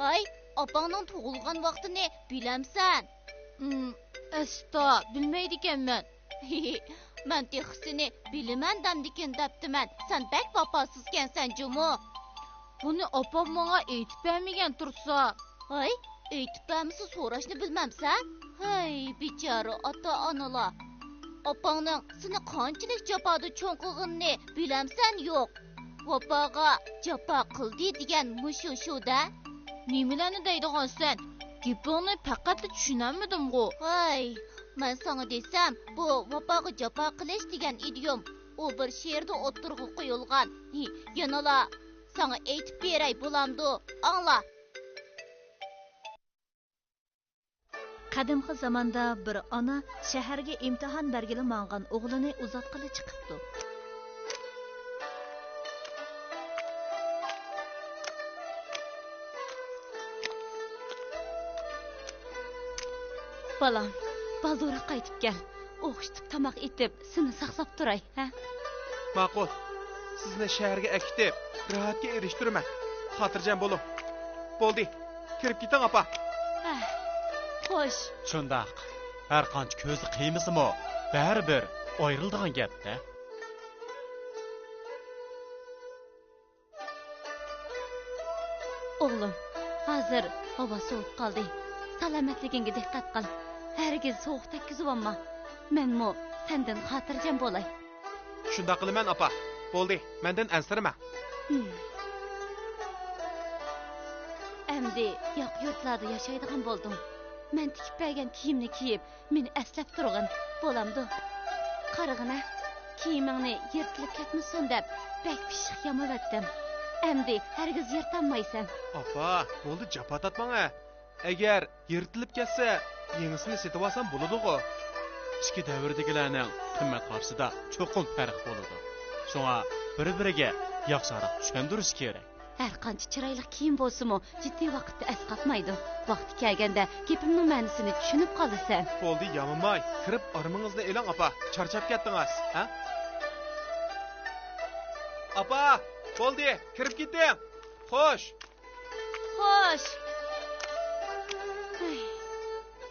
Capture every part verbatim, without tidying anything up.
ھاي، ئاپاڭنىڭ تۇغۇلغان ۋاقتىنى بىلەمسەن؟ ئىم، ئەستا، بىلمەيدىكەنمەن. مەن تېخى سېنى بىلىمەن دەمدىكىن دەپتىمەن، سەن بەك ۋاپاسىزكەنسەن جۇمۇ. بۇنى ئاپام ماڭا ئېيتىپ بەرمىگەن تۇرسا. ھاي، ئېيتىپ بەرمىسە سوراشنى بىلمەمسەن؟ ھەي، بىچارە ئاتا-ئانىلار. ئاپاڭنىڭ سېنى قانچىلىك جاپادا چوڭ قىلغىنىنى بىلەمسەن يوق؟ ۋاپاغا جاپا قىلدى دېگەن مۇشۇ شۇ-دە. نېمىلەرنى دەيدىغانسەن؟ گېپىڭنى پەقەتلا چۈشىنەلمىدىمغۇ؟ ھاي، مەن ساڭا دېسەم، بۇ ۋاپاغا جاپا قىلىش دېگەن ئىدىيوم ئۇ بىر شېئىردا ئوتتۇرىغا قويۇلغان. يەنىلا ساڭا ئېيتىپ بېرەي بولامدۇ؟ ئاڭلا. قەدىمكى زاماندا بىر ئانا شەھەرگە ئىمتىھان بەرگىلى ماڭغان ئوغلىنى ئۇزاتقىلى چىقىپتۇ. بالام، بالدۇرراق قايتىپ كەل. ئوخشىتىپ تاماق ئېتىپ، سېنى ساقلاپ تۇراي، ھە؟ ماقۇل. سىزنى شەھەرگە ئەكېتىپ، راھەتكە ئېرىشتۈرىمەن. خاتىرجەم بولۇڭ. بولدى. كىرىپ كېتىڭ، ئاپا. ھە، خوش. شۇنداق. ھەرقانچە كۆزى قىيمىسىمۇ، بەرىبىر ئايرىلىدىغان گەپ-دە. ئوغلۇم، ھازىر ھاۋا سوۋۇپ قالدى. سالامەتلىكىڭگە دىققەت قىل. ھەرگىز سوغۇق تەگكۈزۈۋالما. مەنمۇ سەندىن خاتىرجەم بولاي. شۇنداق قىلىمەن، ئاپا. بولدى، مەندىن ئەنسىرىمە. ھىم. ئەمدى ياقا يۇرتلاردا ياشايدىغان بولدۇڭ. مەن تىكىپ بەرگەن كىيىمنى كىيىپ، مېنى ئەسلەپ تۇرغىن، بولامدۇ؟ قارىغىنە، كىيىمىڭنى يىرتىلىپ كەتمىسۇن دەپ، بەك پىششىق يامىۋەتتىم. ئەمدى ھەرگىز يىرتالمايسەن. ئاپا، بولدى، جاپا تارتماڭ ھە. ئەگەر يىرتىلىپ كەتسە، يېڭىسىنى سېتىۋالسام بولىدىغۇ. ئىچكى دەۋردىكىلەرنىڭ قىممەت قارىشىدا چوقۇم پەرق بولىدۇ. شۇڭا بىر-بىرىگە ياخشىراق چۈشەندۈرۈش كېرەك. ھەرقانچە چىرايلىق كىيىم بولسىمۇ، جىددىي ۋاقىتتا ئەسقاتمايدۇ. ۋاقتى كەلگەندە گېپىمنىڭ مەنىسىنى چۈشىنىپ قالىسەن. بولدى، يامىماي، كىرىپ ئارامىڭىزنى ئېلىڭ، ئاپا. چارچاپ كەتتىڭىز، ھە؟ ئاپا، بولدى، كىرىپ كېتىڭ. خوش. خوش. ھەي،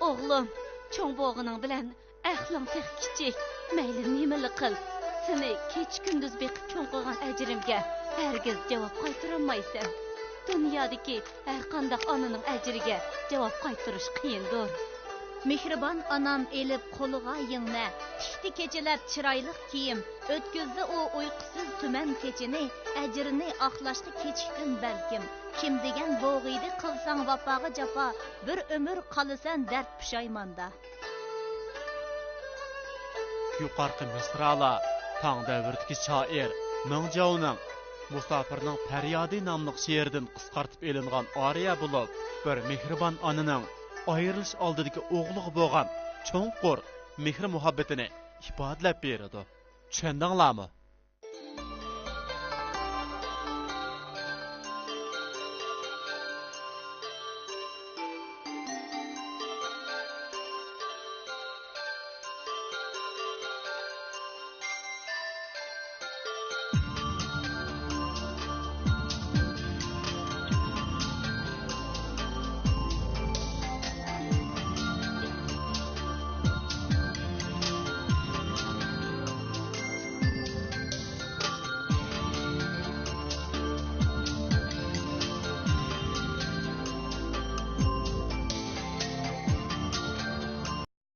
ئوغلۇم، چوڭ بولغىنىڭ بىلەن ئەقلىڭ تېخى كىچىك، مەيلى نېمىلا قىل. سېنى كېچە-كۈندۈز بېقىپ چوڭ قىلغان ئەجرىمگە ھەرگىز جاۋاب قايتۇرالمايسەن. دۇنيادىكى ھەرقانداق ئانىنىڭ ئەجرىگە جاۋاب قايتۇرۇش قىيىندۇر. مېھرىبان ئانام ئېلىپ قولىغا يىڭنە، تىكتى كېچىلەپ چىرايلىق كىيىم، ئۆتكۈزدى ئۇ ئۇيقۇسىز تۈمەن كېچىنى، ئەجرىنى ئاقلاشقا كېچىكتىم بەلكىم. كىم دېگەن بوغىيدى قىلساڭ ۋاپاغا جاپا، بىر ئۆمۈر قالىسەن دەرد پۇشايماندا. يۇقارقى مىسرالار تاڭ دەۋرىدىكى شائىر مىڭ جياۋنىڭ مۇساپىرنىڭ پەريادى ناملىق شېئىرىدىن قىسقارتىپ ئېلىنغان ئارىيە بولۇپ، بىر مېھرىبان ئانىنىڭ ئايرىلىش ئالدىدىكى ئوغلىغا بولغان چوڭقۇر مېھرى-مۇھەببىتىنى ئىپادىلەپ بېرىدۇ. چۈشەندىڭلارمۇ؟